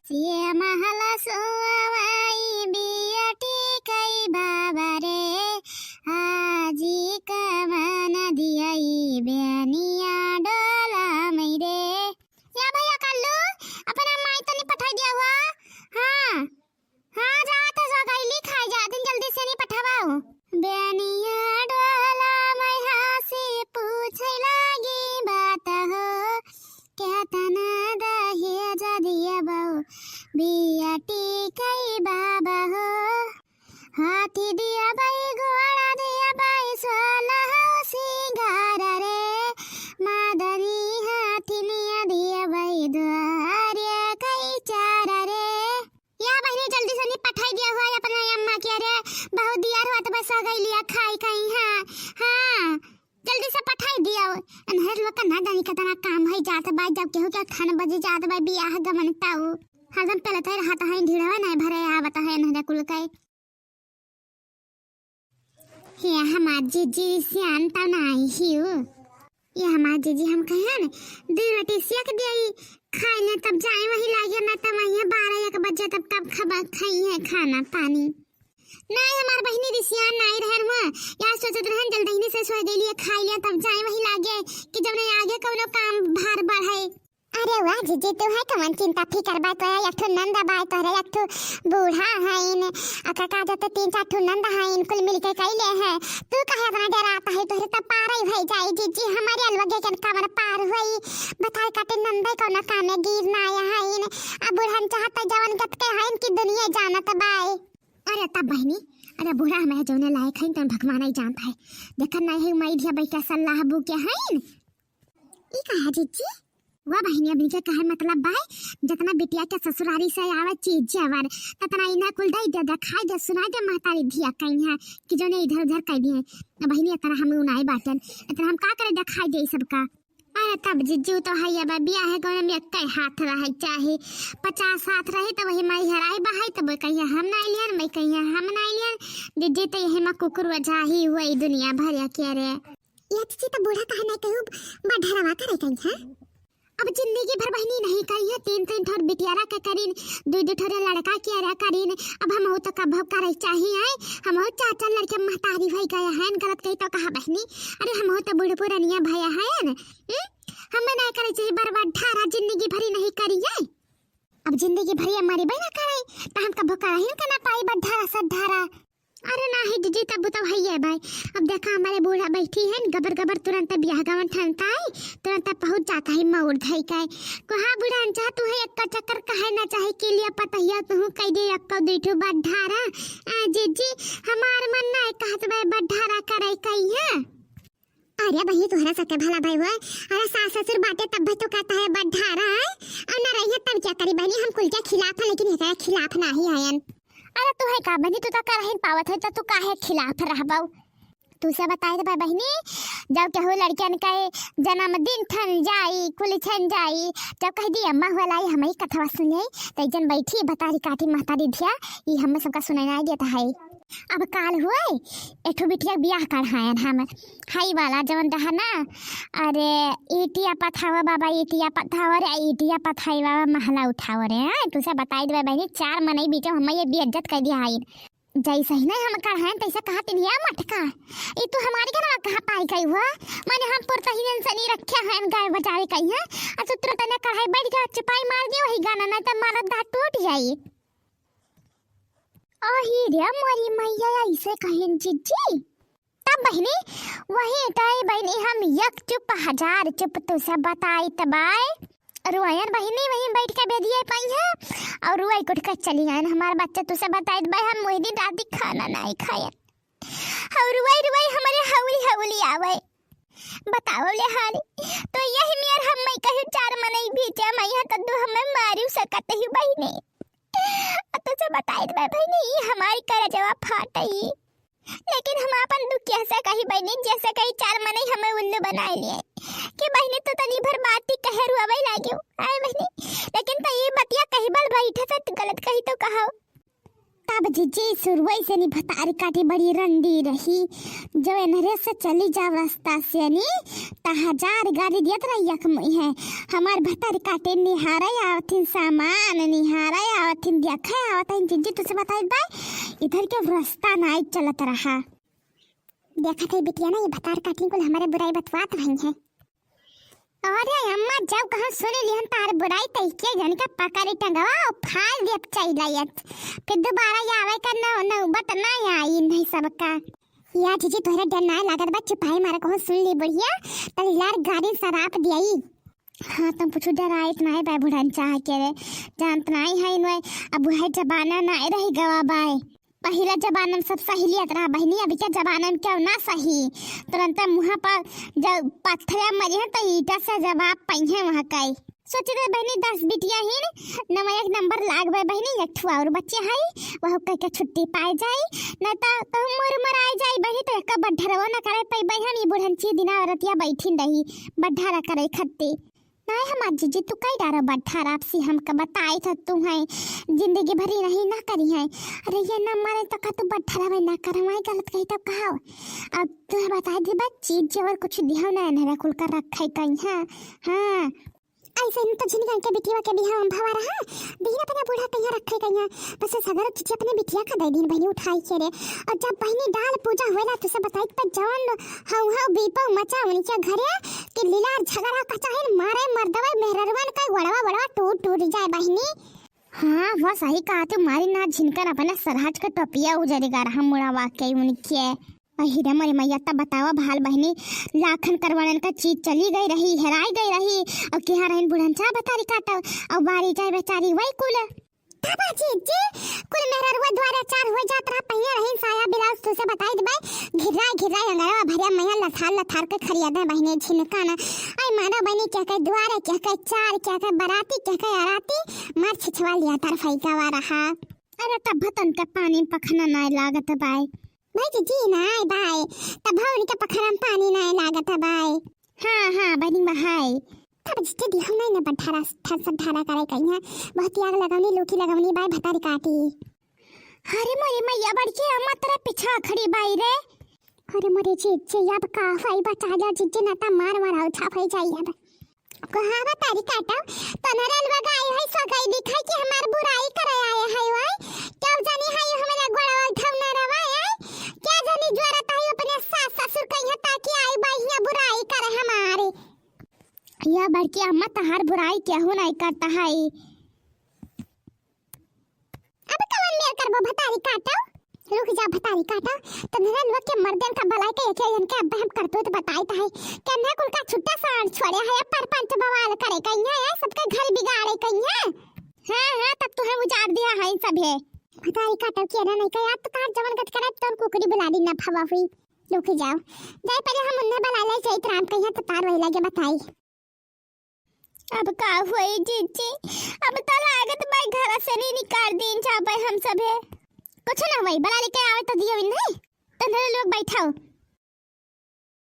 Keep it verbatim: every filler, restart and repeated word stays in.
ये महल सुअवई बियटी कई बाबा रे, आजी कवन दियई बेनिया डोला मई रे। या भैया कल्लू, अपना माई तनी पठाई दिया हुआ। हाँ, हाँ, जात है, सो गईली खाई जात, जल्दी से नहीं पठावा। बेनिया डोला मई हँसी पूछे लागी बात हो, केतना दहेज दियबो बियटी कई बाबा हो। हाथी दियबई, घोड़ा दियबई, सोलह सिंगार रे, मदनी हाथिनिया दियबई, द्वारे कई चार रे। या बहिनी, जल्दी से नहीं पठाई दिया हुआ अपने अम्मा के रे, बहुत दियर हुआ तो बस आ गई लिया खाई कहीं। हाँ, हाँ, जल्दी से पठाई दिया। अनहर लोग का ना जानी कितना काम है जात बा, जब केहू के खान बजी जात बा, बियाह गमन ताऊ हरदम पेलत है रहत है, ढीढ़वा नहीं भरे आवत है अनहरे कुल के। हे हमार जीजी, सियान तो नाई हियो। ये हमार जीजी हम कहेन, दू रोटी सियक दियई, खाई ले तब जाए वही लागे, ना तब वही बारह एक बजे तब, तब खबा खाई है खाना पानी। नाई हमार बहिनी री सियान नाई रहन हुआ, या सोचत रहन जल्दी से सोई गई लिए, खाई ले तब जाए वही लागे कि जब नहीं आगे कौनो काम भार बढ़े। अरे वाह जीजी, तू है कवन चिंता फिकर बा तोरा, एक ठो नंद बा तोहरे, एक ठो बूढ़ा हईन, आ का, का जाते तीन चार ठो नंद हईन, कुल मिलके कैले हैं। तू काहे इतना डरात है, तोहरे तब पारई भई जाई जीजी, हमारे अलवगे के कवन पार हुई। बताए काटे नंदे कौना कामे गिर ना आया हईन, आ बूढ़न चाहत जवन गत के हईन कि दुनिया जानत बाए। अरे तब बहिनी, अरे बूढ़ा हमें जौने लायक हईन तौन भगवान ही जानत है। देखन नहीं है माई धिया बैठा सल्लाह बू के हईन। ई कहा जीजी? वाह बहिनी, अब इनके कहे मतलब बा, जितना बिटिया के ससुरारी से आवे चीज जेवर, ततना इन्हें कुल दे दे, दिखाई दे, सुनाई दे महतारी धिया कहीं है कि जो नहीं इधर उधर कह दिए। अब बहिनी इतना हम उनाई बाटन, इतना हम का करे दिखाई दे सबका। अरे तब जीजू तो है अब बियाह है गौन में कई हाथ रहे चाहे पचास हाथ रहे तो वही माई हराई बहाई तब कहिए हम ना लियन, मैं कहिए हम ना लियन। जीजी तो यही में कुकुर वजह ही हुई दुनिया भर के रे। या जीजी, त बूढ़ा काहे नहीं कहू, बा ढेरवा करे कहीं, हाँ? अब जिंदगी भर बहिनी नहीं करी है, तीन तीन ठोर बिटियारा के करीन, दू दू ठोरे लड़का के अरा करीन। अब हमहू तो कब करे चाहिए, हमहू चार चार लड़के महतारी भई गया है, गलत कही तो कहा बहिनी। अरे हमहू तो बूढ़ पुरनिया भया है न, हम्म? हमें नहीं करे चाहिए बर्बाद ढारा, जिंदगी भरी नहीं करी है। अब जिंदगी भरी हमारी बहना करे, तो हम कब कराही के ना पाई बा ढारा सद ढारा। अरे नाही जीजी, तब तो हइये बाय। अब देखा, हमारे बूढ़ा बैठी है, गबर गबर तुरंत बियाह गवन ठनता है, तुरंत पहुँच जाता है मऊर धई के। कोहा बूढ़ा अनचाह तू है, एक चक्कर कहे ना चाहे के लिए पतहिया तू कह दे, एक दू ठो बड्ढारा। आ जीजी, हमार मन ना कहत बे बड्ढारा करे कही है। अरे बहिनी, तोहरा सबके भला भाई होए। अरे सास ससुर बाटे तब भी तो कहता है बड्ढारा है, और ना रही है तब क्या करी बहिनी, हम कुल के खिलाफ है, लेकिन एकरा खिलाफ नाही आयन। अरे तू है का बहिनी, तू तो करहिन पावत है, तो तू काहे खिलाफ रहबऊ? तू से बताई दे बहिनी, जब केहू लड़कियन के जन्मदिन ठन जाई, कुल ठन जाई, जब कह दी अम्मा हुआ लाई हम ही कथवा सुने, तो एक जन बैठी बतारी काठी महतारी धिया, ई हमें सबका सुनाई नहीं देता है। अब काल हुए, एठो बिटिया बियाह कढ़ायन हम, हाई वाला जवन रहा ना, अरे ईटिया पथावा बाबा, ईटिया पथावा रे, ईटिया पथाई बाबा, महला उठावा रे। हाँ, तुसे बताई देबे बहिनी, चार मनई बीचो हम ये बेइज्जत कर दिया हाई। जैसे ही नहीं हम कढ़ायन, तैसे कहा तिनिया मटका, ई तू हमारी गाना कहाँ पाई गई हुआ? माने हम पुरतहिन से नहीं रखे हैं गाय बजावे कही है, अच्छा तुरंत ने कढ़ाई बैठ गया, चिपाई मार दिया वही गाना, नहीं तो मारत दाँत टूट जाई। अही रे मोरी मैया, ऐसे कहिन जीजी। तब बहिनी, वही ताई बहिनी, हम एक चुप हजार चुप तुसे बताई तबाय। रुआयन बहिनी वहीं बैठ के बेदिए पाई है और रुआई कुट के चली आयन। हमार बच्चा तुसे बताई तबाय, हम वही दिन रात खाना नहीं खायन। और रुआई रुआई हमारे हौली हौली आवे। बताओ ले हाली, तो यही मेर हम मैं कहूँ चार मनई बीच में यहाँ तो तू हमें मारू सकत ही बहिनी। आ तुझे बताई दे बहिनी, ई हमारी करजवा फाटई। लेकिन हम अपन दुख कैसे कही बहिनी, जैसे कही चार मनई हमें उल्लू बनाए लिए कि बहिनी तू तनी भर बात ही कहे रुआवे लागियो। आए बहिनी, लेकिन तो ये बतिया कही बल बैठे से तू गलत कही तो कहो। तब जीजी, सुरुवै से नी भतारी काटी बड़ी रंडी रही। जो एनहरे से चली जाव रस्ता से नी, त हजार गारी दियत रही एक मुँहे। हमार भतारी काटी निहारै आवथिन, सामान निहारै आवथिन, देखै आवथिन। जीजी, तुसे बताइत बाय, इधर के रस्ता नाई चलत रहा। देखत है बिटिया ना, ये भतार काटिन कुल हमरे बुराई बतवात भई है। अरे अम्मा, जब कहूँ सुन लिहन तार बुराई, त इके जन के पकड़ी टंगवा अउर फाड़ देब चइलत। फिर दोबारा आवे का नौ-, नौबत ना आई इन्हीं सबका। या जीजी, तोहरे डर नाय लागत बा, चुपाई मारे कहूँ सुन ली बुढ़िया, त लार गारी सराप दियाई। हाँ, तुम कुछ डराइत नाय बाय बुढ़न चाह के रे, जानत नाय है इनवे, अब वह जमाना नाय रही गवा बाय। पहिला जमाना में सब सही लियत रहा बहिनी, अभी के जमाना में केहू ना सही। तुरंते मुँह पर जब पत्थर मरी है तो ईटा से जवाब पइहे वहाँ कई। सोचे रहे बहिनी, दस बिटिया ही न, नवा एक नंबर लाग बे बहिनी, एक ठो और बच्चे हई, वह कह के छुट्टी पाए जाई, न तो कहूँ मर मराए जाई बहिनी, तो एक बड्ढरवा न करे पइबे हम, ई बुढ़न ची दिना रतिया बैठिन रही, बड्ढरा करे खत्ती। नाय हमार जीजी, तू कई डारो बड्ढर, आपसी हमका बताई था तू है, जिंदगी भरी नहीं ना करी है। अरे ये ना मारे तो का तू बड्ढर हवे ना करवाए, गलत कही तब कहा। अब तू बता दे बस, चीज जेवर कुछ दिहो ना, एनहरा कुल का रखे कहीं है। हाँ। ऐसे ही तो झिनकन के बिटिया के बिहाव में भवा रहा, दीन अपना बूढ़ा कहीं रखे कहीं, बस सगर चीज अपने बिटिया का दे दीन बहिनी उठाई के रे। और जब बहिनी डाल पूजा होएला, तुसे बताई पर जवन हौ हौ बीपो मचा उनके घरे कि लीलार झगड़ा का चाहिन मारे मर्दवे मेहररुवन का गोड़वा बोड़वा टूट टूट जाए बहिनी। हाँ, वो सही कहा तू, मारी ना झिनकर अपने सरहज के टोपिया उजरी गा रहा मुड़ावा के उनके। अहिरे मोरी मैया, तब बतावा भाल बहिनी, लाखन करवानन का चीज चली गई रही, हेराई गई रही, और किहाँ रहन बुढ़न चा बतारी काटो, और बारी जाए बेचारी वही कुल। तब जीजी, कुल मेहररुआ द्वारे चार हो जात रहा, पहिने रहीन साया ब्लाउज, तुसे बताई देबै, घिर्राई घिर्राई अंगरवा भरिया मैया लथार लथार के खरिया दे बहिने झिनका ना। आई मानो बनी क्या कहे द्वारे, क्या कहे चार, क्या कहे बराती, क्या कहे अराती, मार छिछवा लिया तार फैकावा रहा। अरे तब तन के पानी में पखना नाय लागत बाय। भाई जीजी नाय बाय, तब उनके पखरा में पानी नाय लागत बाय। हाँ, हाँ, बनी बहाई। तब जीजी दी हम नहीं न बंठारा, ठन सब ढारा करे कहीं है। बहुत आग लगवनी, लूकी लगवनी बाय भतारी काटी। अरे मोरे मैया, बड़की अम्मा तेरे पीछा खड़ी बाई रे। अरे मोरे जीजी, अब का होई, बचा जा जीजी, ना ता मार मार उठा होई जाई अब। कहाँ भतारी काटो, तनरल बगाई है, सगाई लिखाई कि हमार बुराई करे आए है, ओए। क्यों जानी है हमरा गोड़वा उठाव न रवा है, क्या जानी जरूरत है अपने सास ससुर कहीं ताकि आई बाई हियाँ बुराई करे हमारे। या बड़की अम्मा, तहार बुराई केहू नहीं करता है। अब कवन मेर करबो भतारी काटो? रुक जा भतारी काटो, तनरन लोग के मर्दन का भलाई के एके जन के अब हम करतूत बताइत है। केन्हे कुल का छुट्टा साँड़ छोड़े है, परपंच बवाल करे कहीं है, सबके घर बिगाड़े कहीं है। हाँ, हाँ, तब तो हम उजाड़ दिया है सब है। भतारी काटो के ना नहीं कहा, तो तार जवन गत करे, तोन कुकरी बुला दी ना फवा हुई। रुक जाओ, जाए पहले हम उन्हें बुला ले, चैत राम कहीं तो तार वही लगे बताई। अब का होई जीजी, अब तो लागत बाय घर से नहीं निकाल दीन जाबे हम सभे। कुछ ना होई, बला लेके आवे तो दियो नहीं। तन्हरे लोग बैठाओ,